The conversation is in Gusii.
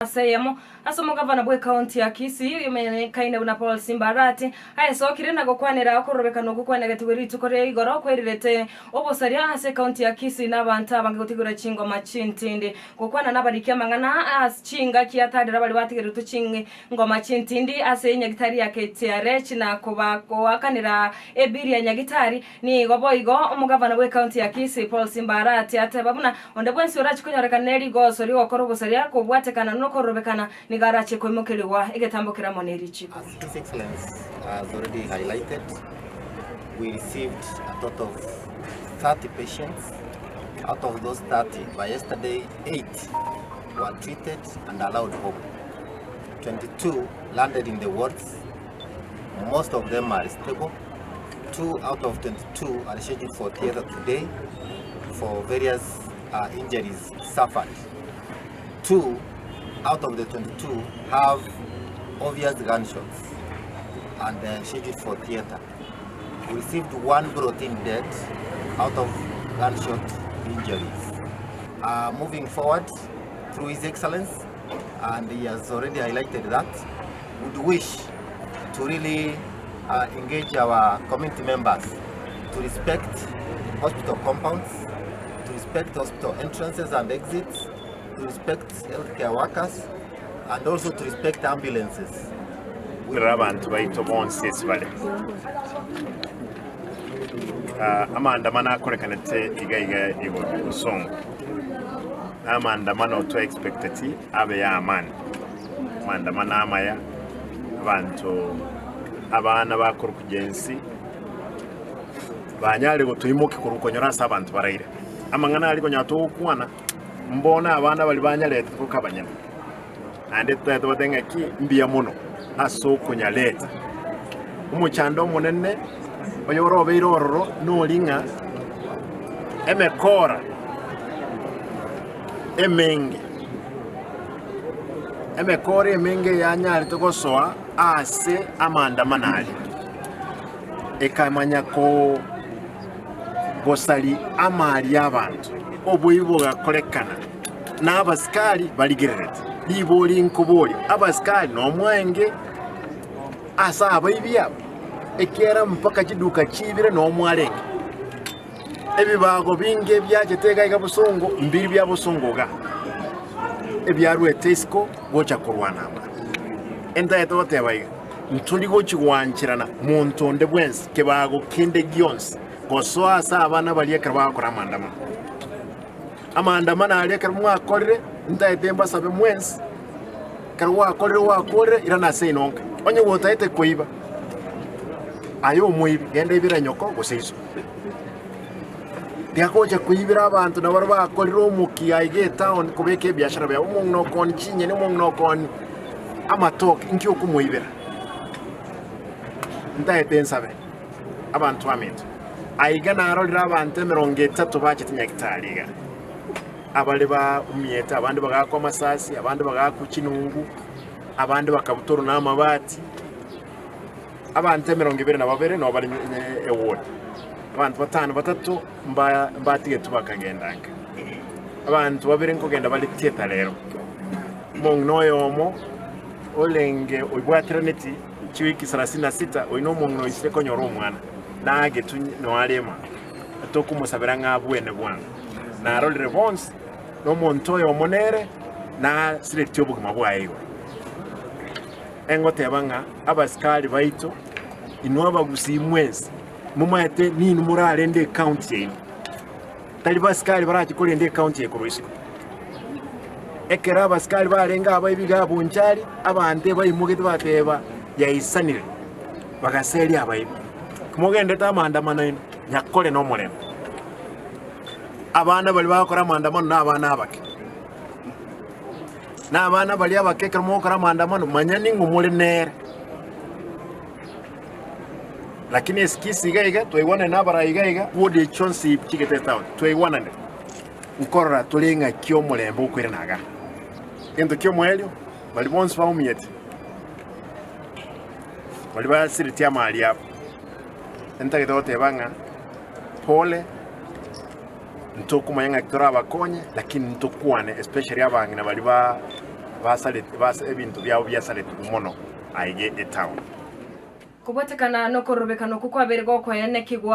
Ase eyemo ase omogavana bw'ekaunti ya Kisii oyomenyekaine buna Paul Simba Arati aesokire na gokwanera okororobekana okwo kwanegetigwe rituko ria igoro kwerirete obosaria ase ekaunti ya Kisii na abanto abange gotigera chingoma chintindi. Gokwana nabariki amang'ana ase chingaki atarire baria batigeretwe chingoma chintindi ase enyagitari ya KTRH na kobakoakanera ebiri ya nyagitari Nigo boigo omogavana bw'ecounty ya Kisii Paul Simba Arati ateba buna onde bwensi orache konyorekana ne rigoso ri'ogokora obosaria kobwatekana nokororobekana nigo arache koimokerigwa egetambo kere amo ne richiko. As His Excellency has already highlighted, we received a total of 30 patients. Out of those 30, by yesterday, 8 were treated and allowed home. 22 landed in the wards. Most of them are stable. 2 out of 22 are scheduled for theatre today for various uh, injuries suffered. 2 out of the 22 have obvious gunshots and uh, scheduled for theatre. We received one brought in dead out of gunshot injuries. Uh, moving forward, through His Excellency, and he has already highlighted that, would wish to really uh, engage our community members to respect hospital compounds, to respect hospital entrances and exits, to respect healthcare workers, and also to respect ambulances. Rora abanto baito bonsi ase bare. Ah, amaandamano akorekanete iga iga igoro bosongo Namandamano twa expecteti abe ya amani, amandamano amaya, abanto abana bakorokwa Gen Z banyare gotoimokia korwa konyora ase abanto baraire. Amang'ana aria konyora togokwana mbono abana baria banyarete toka abanyene, naende totagete tobatebie ng'aki mbuya mono ase okonyareta. Omochando omonene oyore obeire ororo nori ng'a emekora emenge, emekora emenge yanyarete gosoa ase amaandamano aria, ekamanya ko gosaria amari y'abanto, oboibi bogakorekana, na abasikari barigererete. Ribori nkoboria, abasikari nomwenge ase abaibi aba? Ekiagera mpaka chiduka chiibire nomwarenge. Ebibago binge biachete iga iga bosongo mbiri bia bosongo iga, ebiaruete isiko gocha korwana aba. Entagete goteba iga, ntori gochi gwancherana monto onde bwensi kebago kende gionsi gosoa ase abana baria ekero bagokora amaandamano. Amaandamano aria ekero mwakorire, ntagete mbasabe mwensi, ekero gwakorire gwakorire irana ase inonka. Onye gotagete koiba, aye omoibi, genda ibera nyoko gose iso. Tiagocha koibera abanto nabo baria bakorire omokia aiga etown kobeka ebiashara biabo, omong'ina okoonia chinyeni, omong'ina okoonia amatoke, inki okomoibera? Ntagete nsabe abanto baminto, aiga narorire abanto emerongo etato bachete Nyagitari iga, abare baumiete, abande bagaakwa amasasi, abande bagaakwa chinungu, abande bakabutorwa na amabati. Abanto 22 nabo bare eward, abanto batano batato mbatigetwe bakagenda nka. Abanto babere nkogenda bare theatre rero. Omong'ina oyomo orenge oibwateranetie chiwiki sarasini na sita, oyio na omong'ina oisire konyora omwana, nagetwe noarema, tokomosabera ng'a abwene bwango. Narorire bonsi, na omonto oyomo nere nasiretie obogima bwaye igoro. Engoteba ng'a abasikari baito, inwe abagusii mwensi, momaete ninwe morarende ecounty yaino. Tari basikari barache korenda ecounty eye korwa isiko. Ekero abasikari barenge abaibi iga Bonchari, abanto ebaimogete bateba yaisanire, bagaseria abaibi. Mogendete amaandamano aino, nyakore nomorembe. Abana baria bagokora amaandamano nabana abake. Na abana baria abake ekero mogokora amaandamano, manya ning'o more nere. Lakini esikisi iga iga twaigwanane na abarai iga iga ward echi chionsi chigete etown twaigwananire nkorora tore ng'aki omorembe okoirana igaa. Egento kia omoerio baria bonsi baumiete baria basiretie amari abo, ntagete goteba ng'a pole. Ntokomanya ng'aki torabakonye, lakini ntokwane especially abang'ina baria ba. Basareti bas ebinto biabo biasaretigwe mono aiga etown. Kobwatekana nokorobekana okwo kwabeire gokoenekigwa.